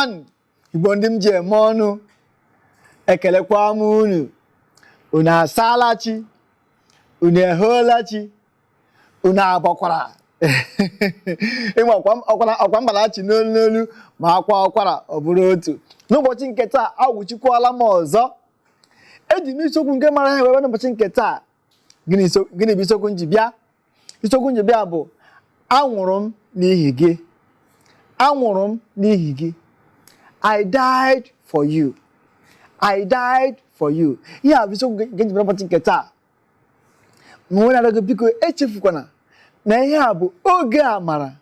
Mmanụ Igbo ndị m ji eme ọnụ, ekelekwa m unu. Unu asaala chi? Unu ehoola chi? Unu abọkwara? Ịma ọkwa mbalachi n'olu n'olu, ma akwa ọkwara ọ bụrụ otu. N'ụbọchị nke taa, awụchikwala m ọzọ. Eji m isiokwu nke mara ihe wee n'ụbọchị nke taa. Gịnị bụ isiokwu m ji bịa? Isiokwu m ji bịa bụ "Anwụrụ m n'ihi gị". Anwụrụ m n'ihi gị. I died for you. I died for you. Ihe a bụ isiokwu nke ji bịa n'ụbọchị nke taa. Ma nwere arịọ gị, biko echefukwana na ihe a bụ Oge Amara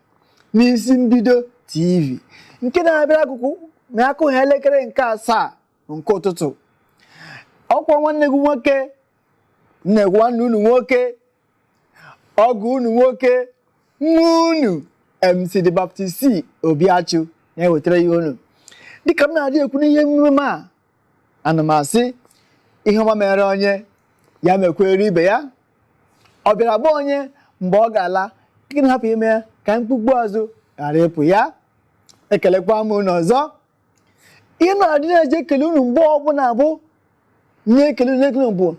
n'Isi Mbido TV, nke na-abịara akụkụ na akụ ha elekere nke 7 nke ụtụtụ. Ọkwa nwanne gị nwoke na-egwu, nwanne unu nwoke, ọgụ unu nwoke, nwa unu, MC The Baptist C Obiachu na-ewetara ya unu. Dịka m na-adị ekwu n'ihe emume a, ana m asị, ihe ọma mere onye, ya mekwere ibe ya. Ọ bịara gba onye mgbe ọ ga-ala, gịnị hapụ ime ya ka mkpukpu azụ ghara ịpụ ya. Ekelekwa m unu ọzọ. Ihe na-adị na-eji ekele unu mgbe ọbụla bụ na-ekele unu, ekele unu bụ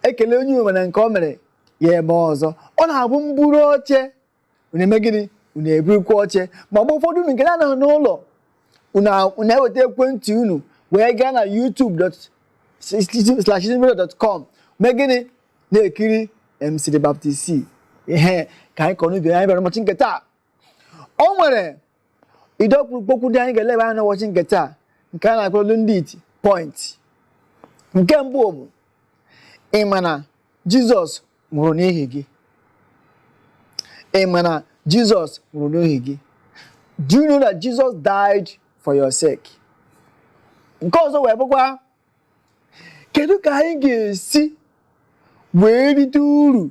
ekele onye nwere nke o mere ya ebe ọzọ. Ọ na-abụ mburu oche, unu eme gịnị? Unu eburukwa oche. Ma ọ bụ ụfọdụ unu nke na-anọghị n'ụlọ, unu eweta ekwentị unu wee gaa na youtube./com, mee gịnị? Na-ekiri MC The Baptist C. Ihe ka anyị kọrọ n'ubi anyị bịara ụbọchị nke taa, o nwere ide ọkpụrụkpụ ndị anyị ga-eleba anya n'ụbọchị nke taa, nke a na-akpọ olu ndị iti point. Nke mbụ bụ, ị ma na Jizọs nwụrụ n'ihi gị? Ị ma na Jizọs nwụrụ n'ihi gị? Do you know that Jesus died for your sake? Nke ọzọ wee bụkwa, kedu ka anyị ga-esi wee rite uru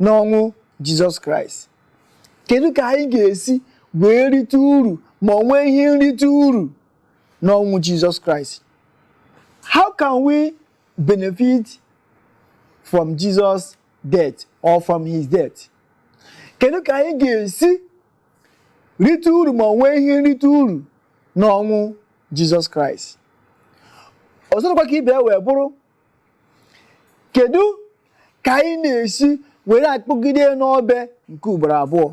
n'ọnwụ Jizọs Kraịst? Kedu ka anyị ga-esi wee rite uru, ma ọ nwee ihe nrite uru n'ọnwụ Jizọs Kraịst? How can we benefit from Jesus' death or from his death? Kedu ka anyị ga-esi rite uru, ma ọ nwee ihe nrite uru n'ọnwụ Jizọs Kraịst? Ọzọ dịkwa ka ibe ya wee bụrụ, kedu ka anyị na-esi were akpọgide n'obe nke ugboro abụọ?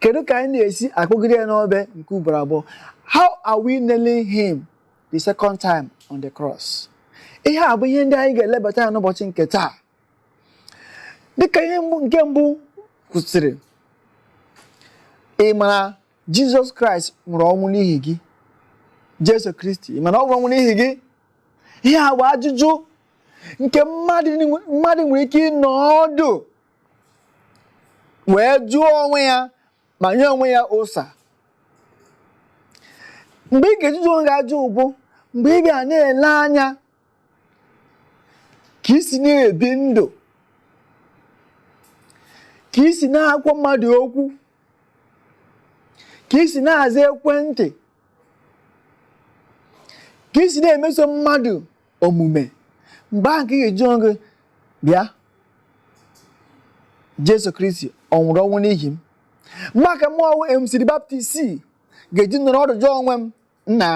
Kedu ka anyị na-esi akpọgide ya n'obe nke ugboro abụọ? How are we nailing him the second time on the cross? Ihe a bụ ihe ndị anyị ga-elebata ya n'ụbọchị nke taa. Dịka ihe mbụ, nke mbụ kwụsịrị, ị mara Jizọs Kraịst nwụrụ ọnwụ n'ihi gị? Jesu Kristi, ị mara ọ nwụrụ ọnwụ n'ihi gị? Ihe a bụ ajụjụ nke mmadụ nwere ike ịnọ ọdụ wee jụọ onwe ya ma nye onwe ya ụsa. Mgbe ị ga-ejuju onwe gị ajụ bụ mgbe ị bịa na-ele anya ka isi na-ebi ndụ, ka isi na-akwọ mmadụ okwu, ka isi na-aza ekwentị, ka isi na-emeso mmadụ omume. Mgbe ahụ ka ị ga-eji onwe gị bịa, Jesu Kristi ọ nwụrụ ọnwụ n'ihi m? Mgbe aka mụọ MC The Baptist C ga-eji nọrọ ọdụ jụọ onwe m, nna,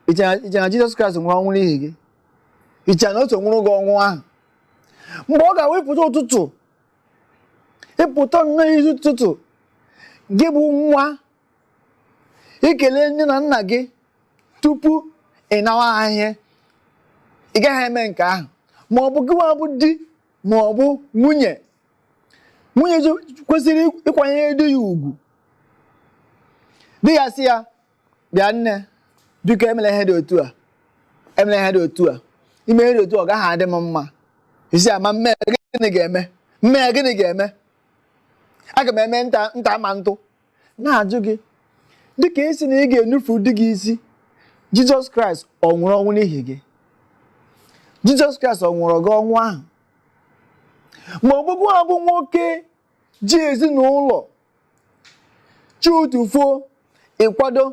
iche na Jizọs Kraịst nwụrụ ọnwụ n'ihi gị? Iche na otu nwụrụ gị ọnwụ ahụ? Mgbe ọ ga-awepụta ụtụtụ, ịpụta nnọọ isi ụtụtụ, gị bụ nwa, ikele nne na nna gị tupu ị nawa ha ihe, ị gaghị eme nke ahụ. Ma ọ bụ gị nwa bụ di ma ọ bụ nwunye, nwunye kwesịrị ịkwanyere di ya ugwu, di ya sị ya, "Bịa nne, biko emela ihe dị otu a, emela ihe dị otu a. Ime ihe dị otu a, ọ gaghị adị m mma." Isi ama mme, gịnị ga-eme? Mme, gịnị ga-eme? Aga m eme nta nta ma ntụ na-ajụ gị, dịka esi na ị ga-enufu di gị isi. Jizọs Kraịst ọ nwụrụ ọnwụ n'ihi gị? Jizọs Kraịst ọ nwụrụ gị ọnwụ ahụ? Ma ọgbụgbụ a bụ nwoke ji ezinụlọ chi ụtụfuo, ịkwado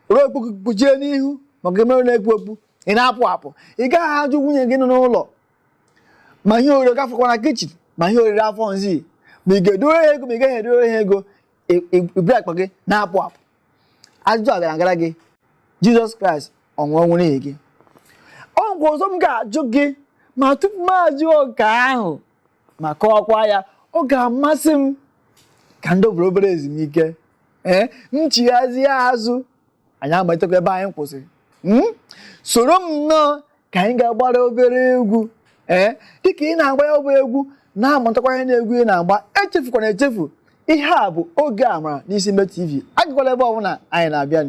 ruo kpuchie n'ihu maka emerụ na-ekpu okpu, ị na-apụ apụ, ị gaghị ajụ nwunye gị nọ n'ụlọ ma ihe oriri gafekwa na kitchen, ma ihe oriri afọ nzi, ma ị ga-edoro ha ego, ma ị gaghị edoro ha ego. Iburu akpa gị na-apụ apụ. Ajụjụ a gara agara gị: Jizọs Kraịst ọ nwụrụ ọnwụ n'ihi gị? Ọ nkwa ọzọ m ga-ajụ gị, ma tupu m ajụọ nke ahụ ma kọwakwa ya, ọ ga-amasị m ka ndị obere obere ezumike, ee, m chighazie azụ, anyị amalitekwa ebe anyị kwụsịrị. Soro m nnọọ ka anyị ga-agbara obere egwu. Ee, dịka ị na-agba ya bụ egwu, na-amụtakwa ihe na-egwu ị na-agba. Echefukwana echefu, ihe a bụ Oge Amara n'Isi Mbe TV. Agakwala ebe ọbụla, anyị na-abịa.